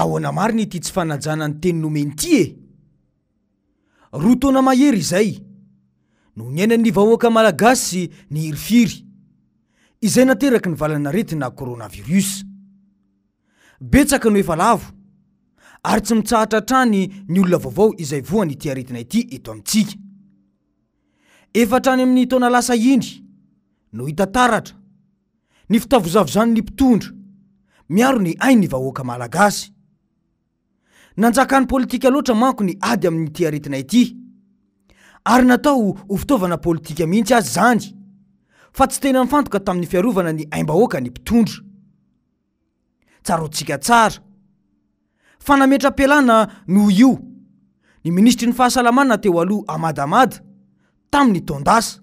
Ahoana marina ity tsy fanajana ny teny nomeny ity e? Roa taona mahery izay no niainan'ny vahoaka malagasy ny hirifiry izay nateraky ny valanaretina coronavirus. Betsaka no efa lavo ary tsy mitsahatra hatrany ny olona vaovao izay voan'ity aretina ity eto amintsika. Efa hatrany amin'ny taona lasa iny no hita taratra ny fitavozavozan'ny mpitondra miaro ny ain'ny vahoaka malagasy. Nanjakan'ny politika loatra manko ny ady amin'ity aretina ity ary natao ho fitaovana politika mihitsy aza izany fa tsy tena nifantoka tamin'ny fiarovana ny aim-bahoaka ny mpitondra. Tsaroantsika tsara fa nametra-pialana noho io ny minisitry ny fahasalamana teo aloha Ahmad Ahmad tamin'ny taon-dasa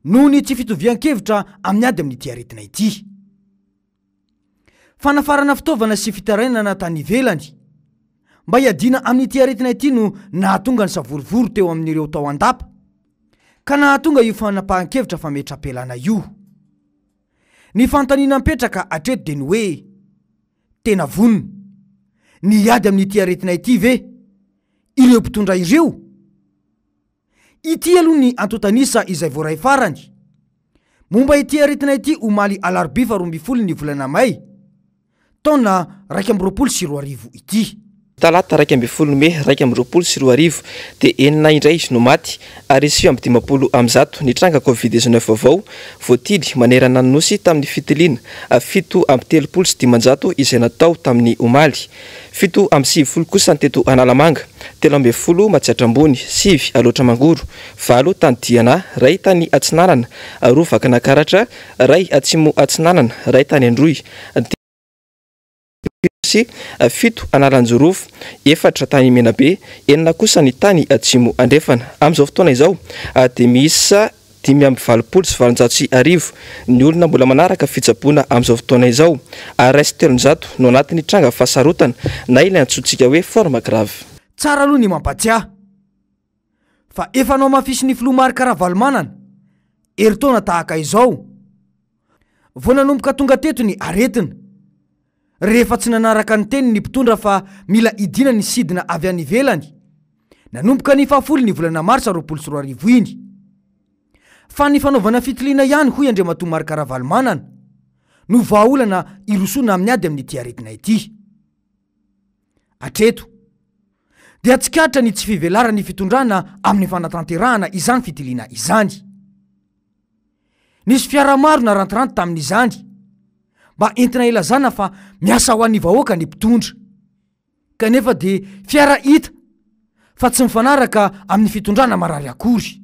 noho ny tsy fitovian-kevitra amin'ny ady amin'ity aretina ity. Fanafarana fitaovana sy fitarainana tany ivelany mba hiadiana amin'ity aretina ity no nahatonga ny savorovoro teo amin'ireo tao an-dapa ka nahatonga io fanapahan-kevitra fametra-pialana io. Ny fanontaniana mipetraka hatreto dia ny hoe, tena vonona ny hiady amin'ity aretina ity ve ireo mpitondra ireo? Ity aloha ny antontan'isa izay voaray farany momba ity aretina ity omaly alarobia faha 12 ny volana may taona 2021 ity. Talata 11 mey 2021 dia enina indray no maty ary 159 ny tranga Covid 19 vaovao voatily manerana ny Nosy tamin'ny fitiliana 537 izay natao tamin'ny omaly. 97 kosa ny teto Analamanga, 13 Matsiatra Ambony, sivy Alaotra Mangoro, valo tany Diana, iray tany Atsinanana, roa Vakinakaratra, iray Atsimo Atsinanana, iray tany Androy, sy fito Analanjirofo, efatra tany Menabe, enina kosa ny tany Atsimo Andrefana. Amin'izao fotoana izao dia miisa 1885 ny olona mbola manaraka fitsaboana amin'izao fotoana izao ary 301 no anatin'ny tranga fahasarotana na ilay antsointsika hoe forme grave. Tsara aloha ny mampatsiahy fa efa nohamafisin'ny filoha Marc Ravalomanana herintaona tahaka izao vao nanomboka tonga teto ny aretina. Rehefa tsy nanaraka ny teniny ny mpitondra fa mila hidiana ny sidina avy any ivelany, nanomboka ny fahafolo ny volana marsa 2020 iny. Fa ny fanaovana fitiliana ihany hoy Andriamatoa Marc Ravalomanana no vahaolana hirosoana amin'ny ady amin'ity aretina ity. Hatreto dia tsikaritra ny tsy fivelaran'ny fitondrana amin'ny fanatanterahana izany fitiliana izany. Nisy fiara maro narantiranty tamin'izany mba entina hilazana fa miasa ho an'ny vahoaka ny mpitondra. Kanefa dia fiara hita fa tsy mifanaraka amin'ny fitondrana marary akory.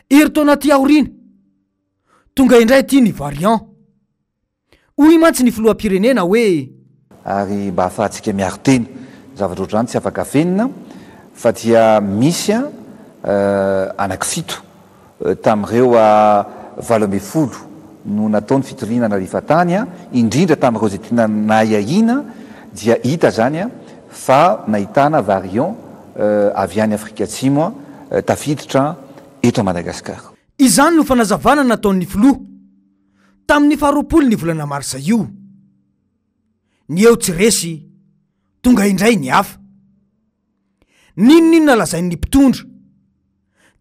Herintaona aty aoriana, tonga indray ity ny variant. Hoy mantsy ny filoham-pirenena hoe. Ary mba ahafahantsika miaro tena. Ny zavatra ohatr'izany tsy afaka afenina fa dia misy anaky fito tamin'ireo 18 no natao ny fitoriana nalefa tany, indrindra tamin'ireo izay tena nahiahiana dia hita izany fa nahitana variant avy any Afrika Atsimo tafiditra eto Madagasikara. Izany no fanazavana nataon'ny filoha. Tamin'ny faharoapolo ny volana marsa io. Ny eo tsy resy, tonga indray ny hafa. N'inon'inona lazain'ny mpitondra,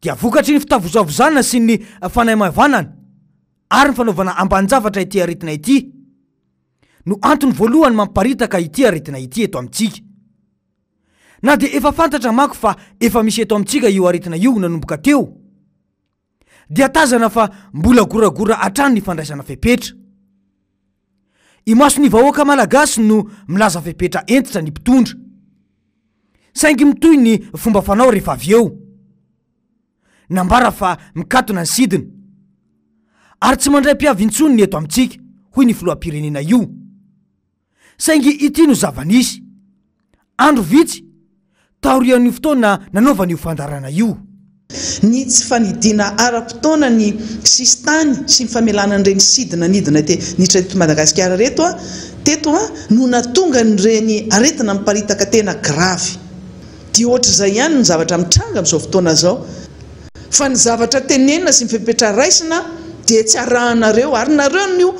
dia vokatry ny fitavozavozana sy ny fanaimavanana ary ny fanaovana ambanin-javatra ity aretina ity no antony voalohany mampiparitaka ity aretina ity eto amintsika. Na dia efa fantatra manko fa efa misy eto amintsika io aretina io nanomboka teo, dia tazana fa mbola goragora hatrany ny fandraisana fepetra. Imason'ny vahoaka malagasy no milaza fepetra hentitra ny mpitondra. Saingy mitohy ny fomba fanao rehefa avy eo. Nambara fa mikatona ny sidina. Ary tsy mandray mpiavy intsony ny eto amintsika, hoy ny filoham-pirenena io. Saingy ity no zava-nisy, andro vitsy taorian'io fotoana nanaovana io fandaharana io. Ny tsy fanidiana ara-potoana ny sisintany sy ny famelana an'ireny sidina nidina te niditra teto Madagasikara ireto teto no nahatonga an'ireny aretina miparitaka tena gravy. Dia ohatr'izay ihany ny zavatra mitranga amin'izao fotoana izao. Fa ny zavatra tenenina sy ny fepetra raisina dia tsy arahanareo ary nareo no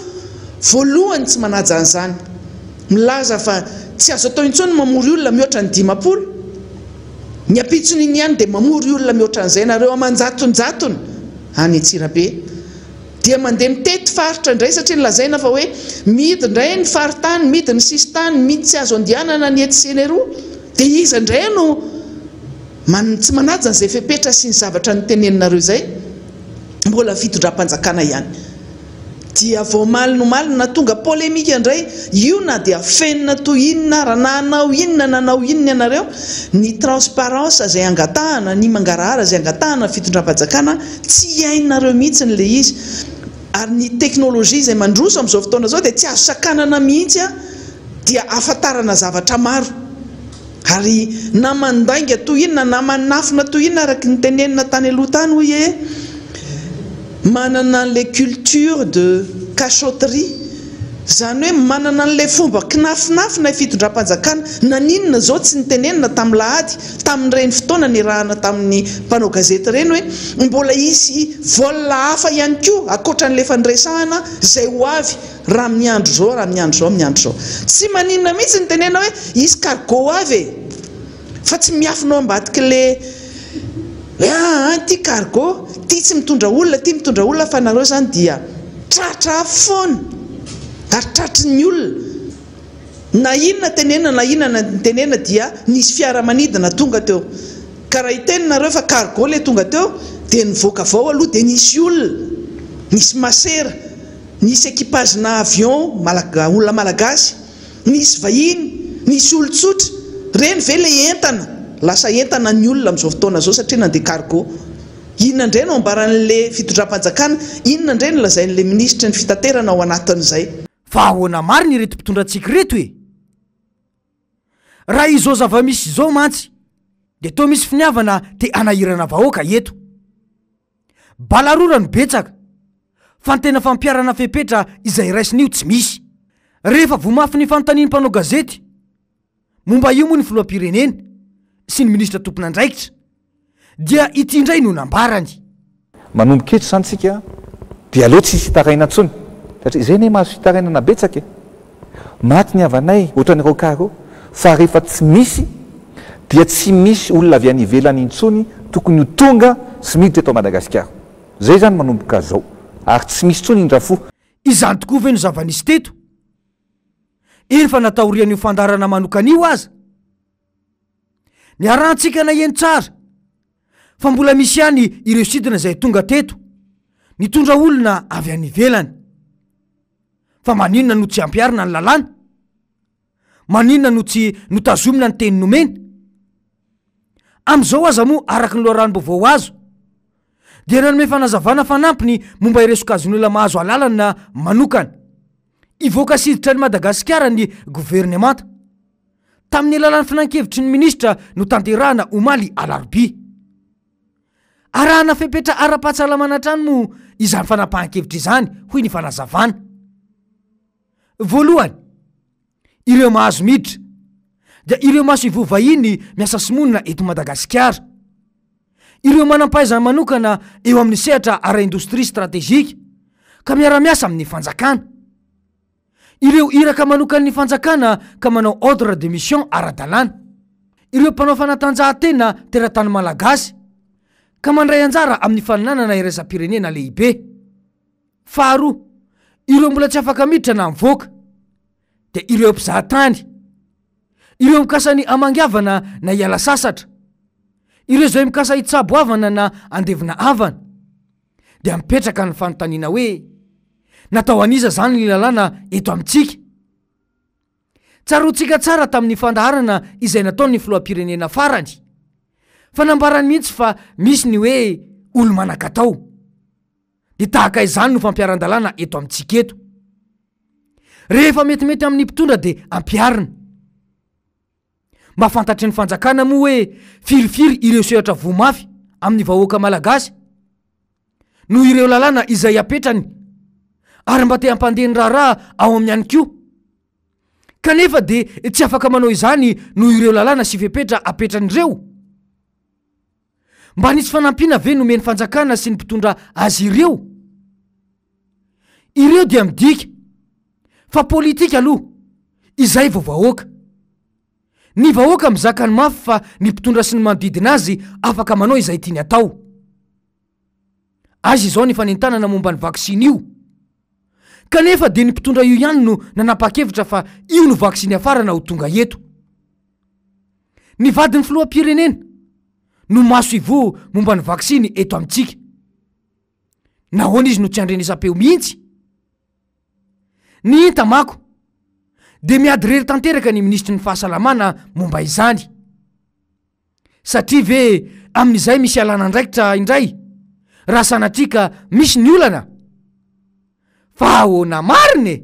voalohany tsy manaja an'izany. milaza fa tsy azo atao intsony ny mamory olona mihoatra ny 50. Ny ampitson'iny ihany dia mamory olona mihoatra an'izay nareo aman-jatonjatony any Antsirabe. Dia mandeha mitety faritra indray satria nolazaina fa hoe mihidy indray ny faritany, mihidy ny sisintany, mihidy tsy azo andehanana ny etsy sy ny eroa. Dia iza indray no man, tsy manaja an'izay fepetra sy ny zavatra noteneninareo izay? Mbola fitondram-panjakana ihany. Dia vao omaly no omaly no nahatonga polémique indray io na dia afenina toy inona ara, na hanao inona na hanao inona ianareo, ny transparence izay angatahana, ny mangarahara izay angatahana ny fitondram-panjakana tsy hainareo mihitsy ilay izy. Ary ny technologie izay mandroso amin'izao fotoana izao dia tsy azo sakanana mihitsy dia ahafantarana zavatra maro. Ary na mandainga toy inona na manafina toy inona araka ny tenenina tany aloha tany hoy e, manana an'ilay culture de cachotterie, izany hoe manana an'ilay fomba kinafinafina y fitondram-panjakana, naninona izao tsy nitenenina tamin'ny lahady, tamin'ireny fotoana niarahana tamin'ny mpanao gazety ireny hoe mbola hisy vol hafa ihany koa ankoatran'ilay efa niresahana izay ho avy Raha amin'ny andro izao, raha amin'ny andro izao, amin'ny andro izao. Tsy maninona mihitsy ny tenena hoe hisy cargo ho avy e! Fa tsy miafina ao ambadik'le hoe aa ity cargo, ity tsy mitondra olona, ity mitondra olona fa nareo izany dia tratra foana ary tratry ny olona. Na inona tenenina na inona tenenina dia nisy fiaramanidina tonga teo. Ka raha hiteny nareo fa cargo le tonga teo dia nivoaka avy ao aloha dia nisy olona, nisy masera. Nisy équipage-na avion malaga, olona malagasy, nisy vahiny, nisy olon-tsotra. Ireny ve ilay entana? Lasa entana ny olona amin'izao fotoana izao satria nandeha cargo. Inona indray no ambaran'ilay fitondram-panjakana? Inona indray no lazain'ilay minisitry ny fitaterana ao anatin'izay? Fa ahoana marina ireto mpitondra antsika ireto e? Raha izao zava-misy izao mantsy dia toa misy finiavana te hanahirana vahoaka eto. Balarora no betsaka, fa ny tena fampiharana fepetra izay raisina io tsy misy. Rehefa voa mafy ny fanontanian'ny mpanao gazety momba io moa ny filoham-pirenena sy ny minisitra tompon'andraikitra dia ity indray no nambarany. Manomboka eto izany tsika dia aleo tsy hisy hitaraina intsony satria izay anie mahazo fitarainana betsaka e! Maty ny havanay ohatran'ireo cas ireo fa rehefa tsy misy dia tsy misy olona avy any ivelany intsony tokony ho tonga sy miditra eto Madagasikara. Zay zany manomboka zao ary tsy misy intsony indra fo. Izany tokoa ve no zava-nisy teto? Eny fa na taorian'io fandaharana manokana io aza. Niarahantsika naheno tsara fa mbola misy ihany ireo sidina izay tonga teto nitondra olona avy any ivelany. Fa maninona no tsy ampiharina ny lalàna? Maninona no tsy notazomina ny teny nomena? Amin'izao aza moa araka ny loharanom-baovao azo dia nanome fanazavana fanampiny momba ireo sokajin'olona mahazo alalana manokana hivoaka sy hiditra an'i Madagasikara ny governemanta. Tamin'ny alalan'ny filankevitry ny minisitra notanterahana omaly alarobia. Arahana fepetra ara-pahasalamana hatrany moa izany fanapahan-kevitra izany, hoy ny fanazavana. Voalohany, ireo mahazo miditra dia ireo masoivoho vahiny miasa sy monina eto Madagasikara. Ireo manam-pahaizana manokana eo amin'ny sehatra ara-indostria stratejika ka miara-miasa amin'ny fanjakana. Ireo iraka manokan'ny fanjakana ka manao ordre de mission ara-dalàna. Ireo mpanao fanatanjahantena teratany malagasy ka mandray anjara amin'ny faninanana iraisam-pirenena lehibe. Faharoa, ireo mbola tsy afaka miditra na mivoaka dia ireo mpizahatany, ireo mikasa ny hamangiavana na hiala sasatra, ireo izay mikasa hitsabo havana na handevina havana. Dia mipetraka ny fanontaniana hoe, natao an'iza izany ny lalàna eto amintsika? Tsaroantsika tsara tamin'ny fandaharana izay nataon'ny filoham-pirenena farany, fa nambarany mihitsy fa misy ny hoe olo-manan-katao. Dia tahaka izany no fampiharan-dalàna eto amintsika eto. Rehefa metimety amin'ny mpitondra dia ampiharina. Mba fantatry ny fanjakana moa hoe firifiry ireo sehatra voa mafy amin'ny vahoaka malagasy noho ireo lalàna izay apetrany ary mba te hampandeha ny raharaha ao aminy ihany koa. Kanefa dia tsy afaka manao izany noho ireo lalàna sy fepetra apetrany ireo. Mba nisy fanampiana ve nomen'ny fanjakana sy ny mpitondra azy ireo? Ireo dia midika fa politika aloha. Izay vao vahoaka. Ny vahoaka mizaka ny mafy fa ny mpitondra sy ny manodidina azy afaka manao izay tiany atao. Aiza izao ny fanentanana momba ny vaksiny io? Kanefa dia ny mpitondra io ihany no nanapa-kevitra fa io no vaksiny hafarana ho tonga eto. Ny vadin'ny filoham-pirenena no maso ivoho momba ny vaksiny eto amintsika. Nahoana izy no tsy andrenesam-peo mihitsy? Ny hita mako dia miady irery tanteraka ny minisitry ny fahasalamana momba izany. Satria ve amin'izay misy ialana andraikitra indray raha sanatria ka misy ny olana? Fa ahoana marina e?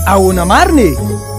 Ahoana marina e?